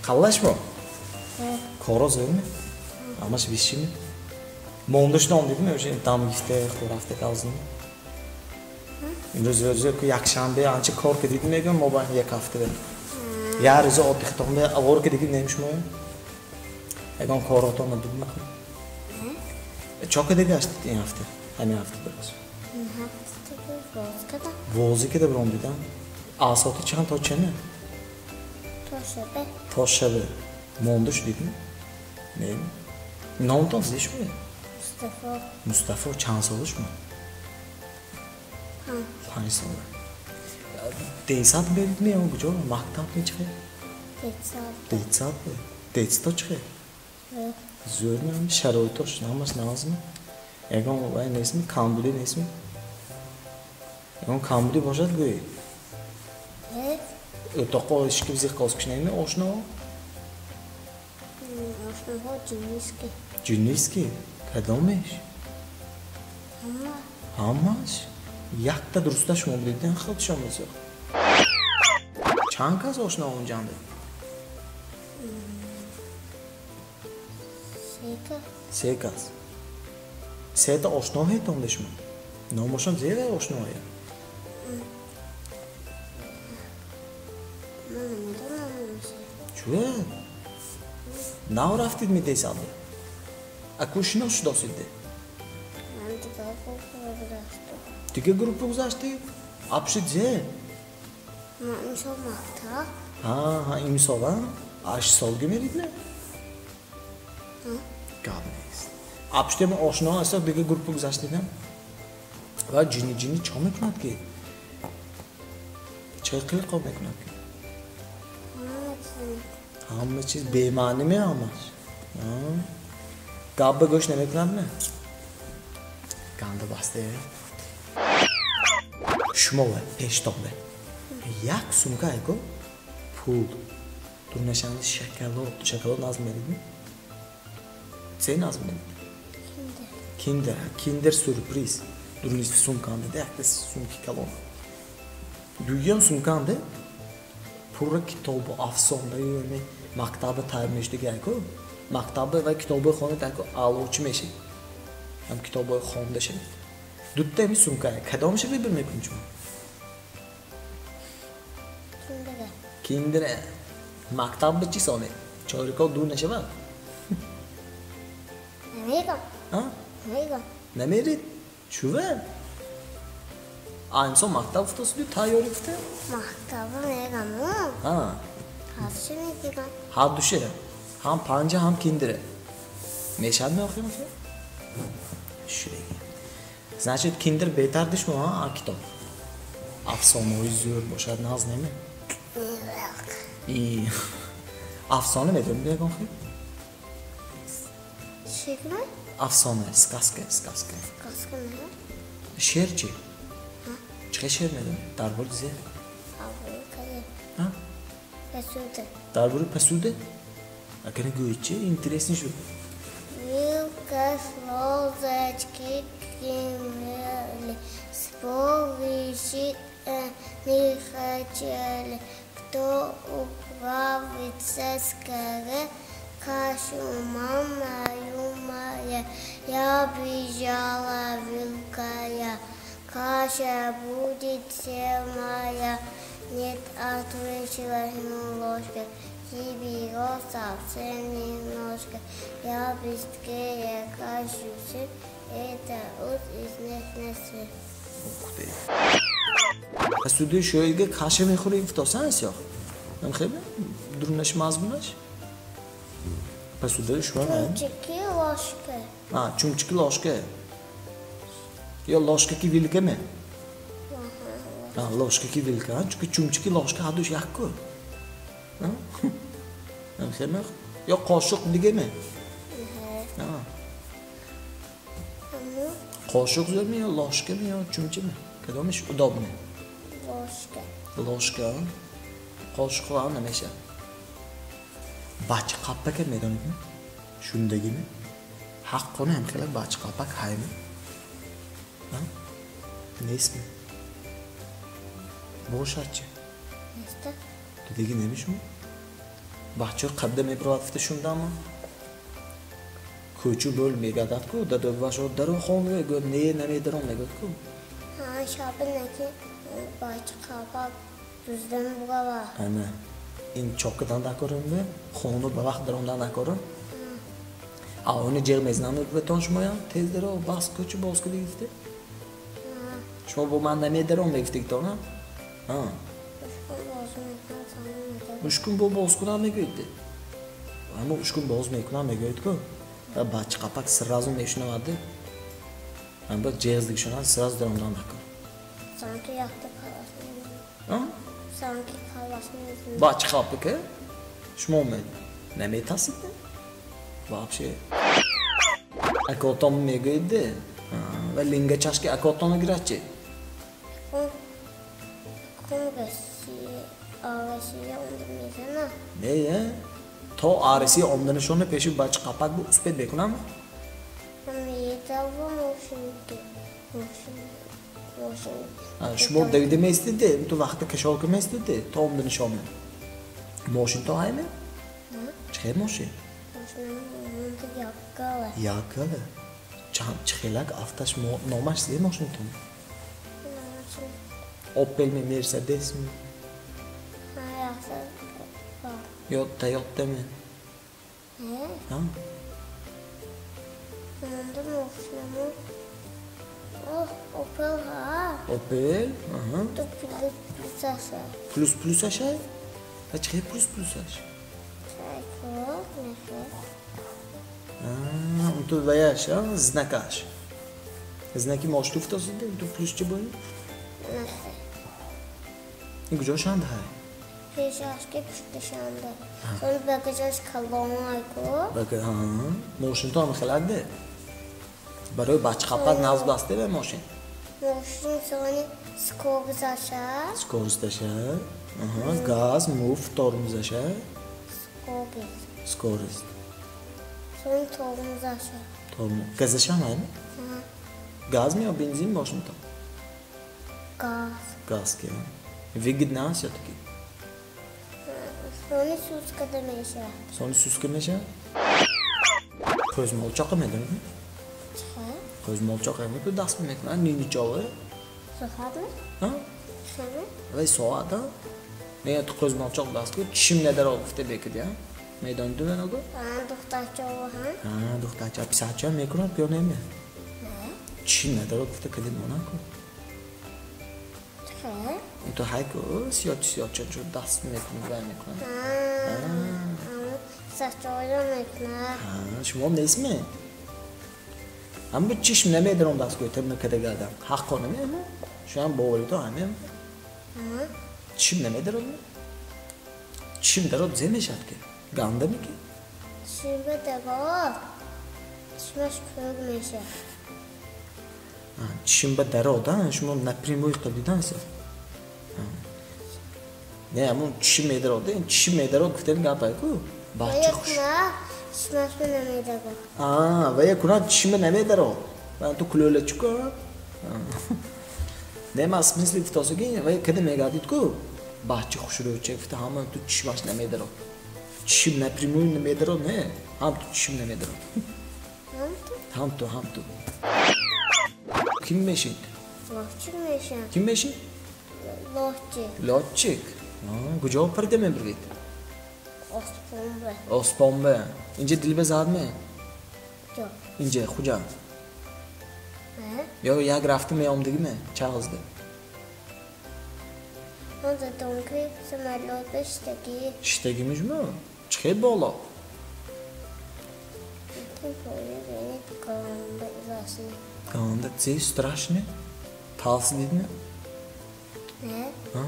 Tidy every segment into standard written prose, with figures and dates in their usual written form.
Қаллаш мо? Коро зӯрми? Ҳамаш вишими? Монда шудам дидми, o'sha dam gifte рафта калзин. Имрӯз рӯзи ку якшанбе анча кор кардидим мегӯям мо ба як ҳафта. Я рӯзи отдихтонда авор ки дигим нем шумо? Ягон коротон набуд махм? Чо ка дигаштид ин ҳафта? Ҳамин ҳафта дурӯз. Бозӣ када биром дидам. А соати чанд то чанд? То шабе. То шабе. Монда шудидми? Не. Номтон зе шумо? Мустафо. Мустафо чанд сола шумо? 5 сола. Детсад меридми ё куҷо? Мактаб мечхе? Детсад. Детсад. Детсто чхе? Зӯр меам шароитош ҳамаш нағзми? Ягон вай нестми? Камбудӣ нестми? Ягон камбудӣ бошад гӯӣ? O'toqqa eshikka зиқ qolib ошно? Ошноҳо ҷинниски. Ҷинниски? Кадомеш? Ҳама. Ҳамаш? Якта дуруста шумо будед, хелтишон бисёр. Чанд кас ошно онҷанда? Се кас. Се кас. Сета ошно ҳетонде шумо? Номошон зера ошноя? Ман намедонам номашро. Чӯ? Нав рафтид медесаде? Аку шинос шудосидде? Ман дигар группа гузаштам. Дигар группа гузаштӣ? Апшид зе? Ман имсол мактаб. Ҳа, имсол, а? Ҳашт солга мерид не? Гап нест. Апшидема ошно ҳаста дигар группа гузаштидам? Ва ҷинни ҷинни чо мекунад ки? Чӣ қилқо мекунад ки? Ҳама чиз бемаънӣ ме ҳамаш? Гап ба гӯш намекунад ме? Ганда басте. Шумо пештонде як сумка айко пул, дурнашанди шоколад, шоколад назм медидми? Се назм медид? Киндер. Киндер сюрприз. Дуруни сумканде якта сумки калон. Дуюм сумканде пурра китобу афсонаи ами мактаба тайёр мешудиги айко мактаба ва китобҳои хонед айко аълочӣ мешед. Ҳам китобҳои хонда шавед. Дутта ами сумка кадомша выбор мекунед шумо? Киндера. Киндера. Мактаб ба чӣ сонед? Чорико дур нашавад? Намерам. А? Намерам. Намерид? Чува? А имсол мактаб гуфтасуди тайёрӣ гуфта? Мактаба мерам. А. Ҳардуша мегирам. Ҳардуша? Ҳам панҷа ҳам киндера. Мешавад меохир мехе? Шудаги. Значит, киндер беҳтар ди шумо, а китоб? Афсонаҳои зӯр бошад, нағз неме? И афсона медонед ягон хел? Шеър? Афсона, сказка, сказка. Сказка не? Шеър чӣ? Чӣ хел шеър медонед? Дар бораи зе? Дар бораи Пасуда. Дар бораи пасуда? Агар гӯед чӣ? Интересный шуд. Вилка с ложечки кемели, спорить не хотели. Кто управится скорее, кашу мама моя. Я бежала вилка я, каша будет все моя. Нет, ответила ему ложка, тебе совсем немножко. Я быстрее кашу съем, это уж из них не съем. Ух ты. Пасудаи шоига каша мехӯри гуфтосан аст ё? Намхебе? Дурунаш мазмунаш? Пасудаи шумо Чумчики ложка. А, чумчики ложка. Ё ложка ки вилка ме? А, ложка ки вилка, чунки чумчики ложка ҳардуш як ку. Намхебе? Ё қошуқ дига ме? А. Қошуқ зӯрме ё ложка ме ё чумча ме? Кадомиш удобне? Ложка. Ложка. Қошуқ ҳам намешавад. Бача қаппака медонедми? Шундагими? Ҳаққона ҳам хела бача қаппак ҳайми? Нестми? Бошад чи? Неста. Дидагӣ неми шумо? Бачаҳо қабда мебаровад гуфта шундама? Кӯчу бӯл мегардад ку, дадобашо даро хона мегӯяд, не, намедаром мегӯяд ку. Ҳа, шаби неки бача қапак дуздан бугава. Ана, ин чокадан дакорам бе, хона ба вақт даромдан накорам. Аони ҷеғ мезанам мегӯятон шумоям, тез даро, бас кӯчу боз ку дигифте. Шумо бо ман намедаром мегуфтигитона? Ҳа. Ушкун бо боз кунам мегӯед. Аммо ушкун боз мекунам мегӯед ку. Ва бача қапак сразу мешунавад. Аммо ҷеғ дигишонад сразу даромдан накор. Санки якта каласни. Ҳа? Санки каласни. Бача қапака? Шумо наметасид? Вообще. Акотон мегӯед ва линга чашки акотонро гирад чи? Не, то арисии омданашонро пеши бача қапак бу успед мекунам? Шумо давида меистиде, ту вақта кашолка меистиде, то омданашонро. Мошин то ҳайме? Чӣ хел мошин? Яккала. Чӣ хелак афташ номаш зе мошинтон? Опелми, Мерседесми? Ё Тойотами? Ҳа? Опел? Аҳа. Плюс плюсашай? Ва чӣ хел плюс плюсаш? Ту ваяш, знакаш. Знаки мошин уфтосиде, ту плюс чӣ бояд? Ин куҷо шанда ҳай? Пешашки пушташанда. Сон багажаш калон айку. Ҳа, мошин то ҳам хелакде. Барои бачақапак нағз басте бе мошин? Мошин сони скоросташа. Скоросташа. Аҳа, газ, муф, тормозаша. Скорост. Скорост. Сон тормозаша. Тормоз. Газаша ҳам? Ҳа. Газ ми ё бензин мошин то? Газ. Газ ки. Выгодно всё-таки. Сони суска мешавад. Сони суска мешавад? Қӯзмолчоқа медонӣ? Чӣ? Қӯзмолчоқа ку даст мекунад, ниничове. Соатми? Ҳа? Чӣ? Вай соат, ҳа? Не, ту қӯзмолчоқ даст ку, чишим надаро гуфта бекид, я? Медонӣ ту меного? Ҳа, духтарчаво, ҳа? Ҳа, духтарча, писарча мекунад ё не? Не. Чишим надаро гуфта кадид монад ку. Чӣ? Ту ҳай ку, сиёч сиёча чу даст мекунад, вай мекунад. Ҳа, писарчаво мекунад. Ҳа, шумо нестме? Аммо чишм намедаром даст ку, табна када гардам. Ҳаққо намеаму? Шуам бовари то ҳамем? Ҳа. Чишм намедарод? Чишм дарод зе мешавад ки? Ганда меки? Чишм дарод, чишмаш кӯр мешавад. Чишм ба дарод, шумо напрямую қабидан саф. Не, аммо чишм медарод, чишм медарод гуфтем гапай ку? Бача хуш. Чишмаш намедарод. А, ва якунад чишм намедарод. Ва ту кулӯлачку. Не, ма смысли гуфтосиги, ва када мегардид ку? Бача хушрӯча гуфта ҳама ту чишмаш намедарод. Чишм напрямую намедарод, не? Ҳам ту чишм намедарод. Ҳам ту? Ҳам ту, ҳам ту. Ким мешид? Лотчик мешам. Ким мешид? Лотчик. Лотчик. Куҷо парида мебурид? Оспонбе. Оспонбе. Инҷа дилбе задме? Ҷо. Инҷа хуҷа? Не. Ё як рафта меомдигиме? Чағызда. Ман задам ки самолёт ба шиштагӣ. Шиштагимишмо? Чӣ хел боло? Ганда це страшне? Талс дидме? Не. Ҳа?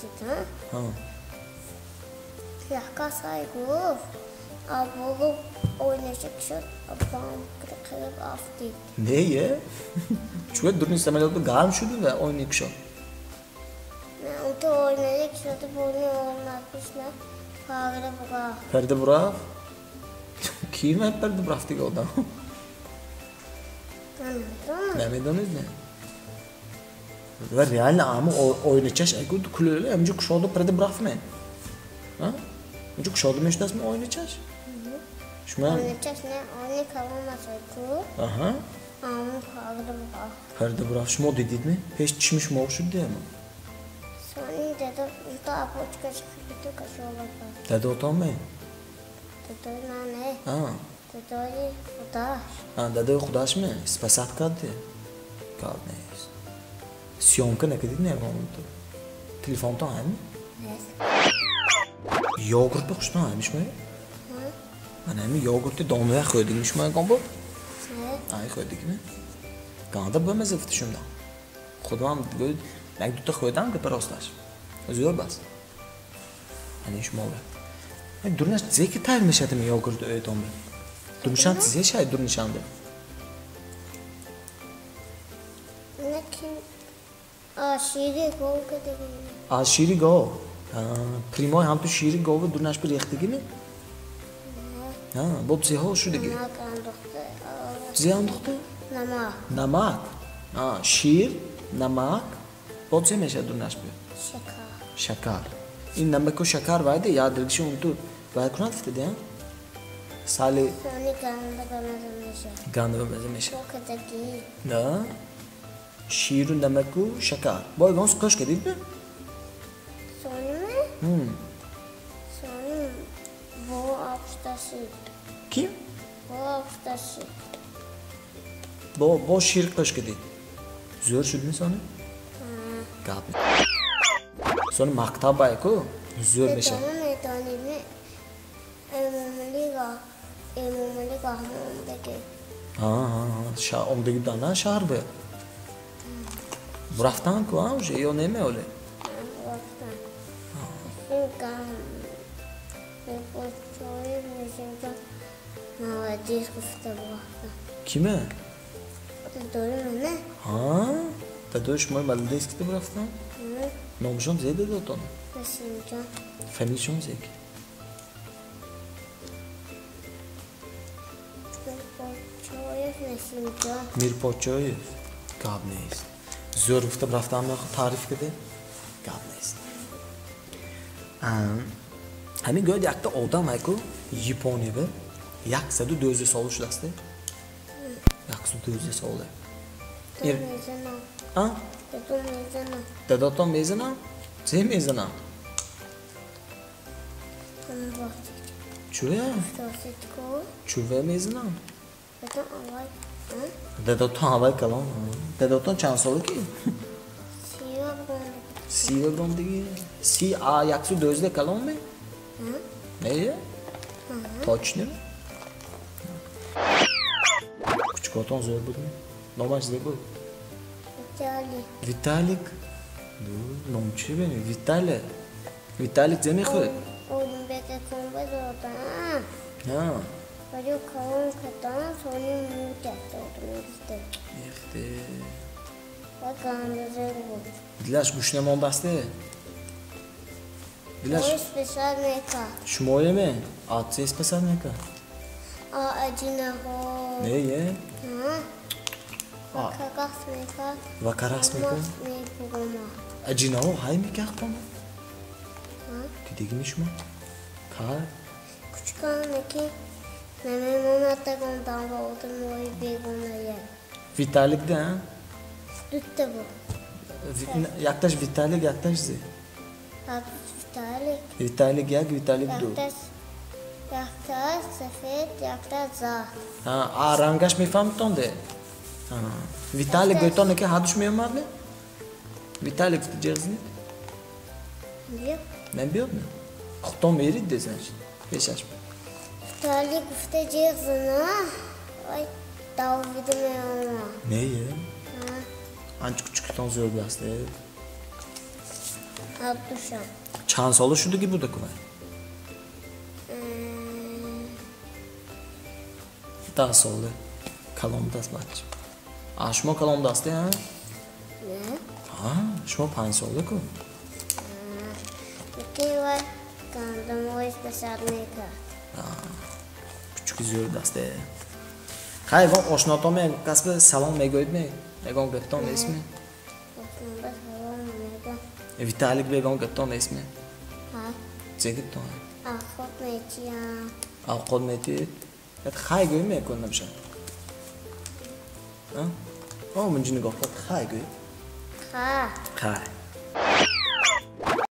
Дидам. Ҳа. Яка сай гуфт, аболу ойнаша кушод, абам қириб афтид. Не, е? Чӯ дурни самолёт гарм шуду ва ойна кушод? Не, унто ойнаша кушоду бони ойнакушна парда бурафт. Парда бурафт? Ким парда бурафтиги одам? Намедонам. Намедонед, не? Ва реально ама ойначаш айку кулӯла амҷо кушоду парда бурафт ме? Ҳа? Унҷо кушода мешудааст ми оиначаш? Шумо оиначаш не, оини калон аст ку. Аҳа. Аму парда бурафт. Парда бурафт. Шумо дидид ми? Пеш чишми шумо шуд дема. Сони дадо унто апочкаш хибиту кашола кард. Дадотон ме? Дадои ман не. А. Дадои худаш. А, дадои худаш ме? Спасат кард де? Гап нест. Съёмка накардид не ягон унто? Телефонтон ҳами? Нест. Йогурт ба хуштон ҳами шумо? Ман ҳами йогурти донуя хӯрдигми шумо ягон бор? Не. Ай хӯрдигми? Ганда бамаза гуфти шундан. Худам гӯяд, як дута хӯрдам гапа росташ. Зӯр бас. Ани шумо ба. Дурнаш зе ки тайёр мешавад ами йогурти ӯйтон ба? Дурнишан зе шай дурнишанда? А шири гов кардагӣ. А шири гов? Прямой ҳам ту шири гову дурнаш би рехтагӣ ми? Не. Бо зеҳо шудагӣ? Намак андохта. Зе андохта? Намак. Намак. Шир, намак, бо зе мешавад дурнаш би? Шакар. Шакар. Ин намаку шакар вайде, я дилгиши унту вай кунад фитаде, а? Сали Сони ганда бамаза мешавад. Ганда бамаза мешавад. Бо кардагӣ. Да. Ширу намаку шакар. Бо ягон қош кардид ми? Сони ме? Сони бо обшта шир. Ким? Бо обшта шир. Бо шир қош кардид. Зӯр шуд ми сони? Гап. Сони мактаб байку зӯр мешавад. Дадома медонид ми? Эмомалӣ Раҳмон омдагӣ. Ҳа, омдагӣ будан на шаҳр бояд. Бурафтан ку, а, уже ё не оле? Бурафтан. Мирпочоев Насимҷон молодец гуфта бурафтан. Киме? Дадои мане. Ҳа, дадои шумои молодец гуфта бурафтан? Номашон зе дадотон? Насимҷон. Фамилишон зе ки? Мирпочоев Насимҷон. Мирпочоев? Гап нест. Зӯр гуфта бурафтан таъриф карде? Гап нест. Ҳамин гӯяд якта одам айку Япония 112 сола шудааст. 112 сола. Мезанам. А? Дадо мезанам. Дадотон мезанам? Чӣ мезанам? Чӯя? Чӯва мезанам? Дадотон аввал калон. Дадотон чанд сола ки? Сива брондагӣ. Си а 112 калон ме? Не? Точно? Кучукотон зӯр буд ме? Номаш зе буд? Виталик. Виталик? Ном чӣ бе? Виталия. Виталик зе мехӯрад? Олимбек акон базодан. Ҳа. Вале калон кадан сони муддат дод. Ехте. Ва ганда зӯр буд. Дилаш гӯшна мондааст? Дилаш Ой, спасад мекард. Шумое ме? А це спасад мекард? А аҷинаҳо. Не, е? Ҳа. Ва карас мекард. Ва карас мекард? Мебуромад. Аҷинаҳо ҳай мекард тома? Ҳа? Дидагими шумо? Кар? Кучукане ки намемонад ягон дам ба одамои бегонае. Виталик да, а? Дута буд. Якташ Виталик, якташ зе? Виталик. Виталик як, Виталик ду. Якташ сафед, якташ зард. А рангаш мефаҳмтон де? Виталик гӯйтон ки ҳадуш меомад ме? Виталик ҷеғ зинед? Биё. Набиёд ме? Худтон мерид де, значит, пешаш. Виталик гуфта ҷеғ зина, вай давида меомад. Не, е? Анча кучуктон зӯр будаст, е? Ҳардушам. Чанд сола шудагӣ буда ку вай? 10 сола. Калон будаст бача. А шумо калон будасте, а? Не. А, шумо 5 сола ку? Лекин вай гандумҳои спасад мекард. Кучуки зӯр будаст, е. Хай, ягон ошнотон ме, кас ба салом мегӯед ме? Ягон гаптон нест ме? Ошноба салом мегӯям. Виталик ба ягон гаптон нест ме? Ҳа. Зе гаптон? Ах, Авқот метиям. Авқот метӣ? Як хай гӯй мекун набошад. О, мунҷи нигоҳ кун, хай гӯй. Ха. Хай.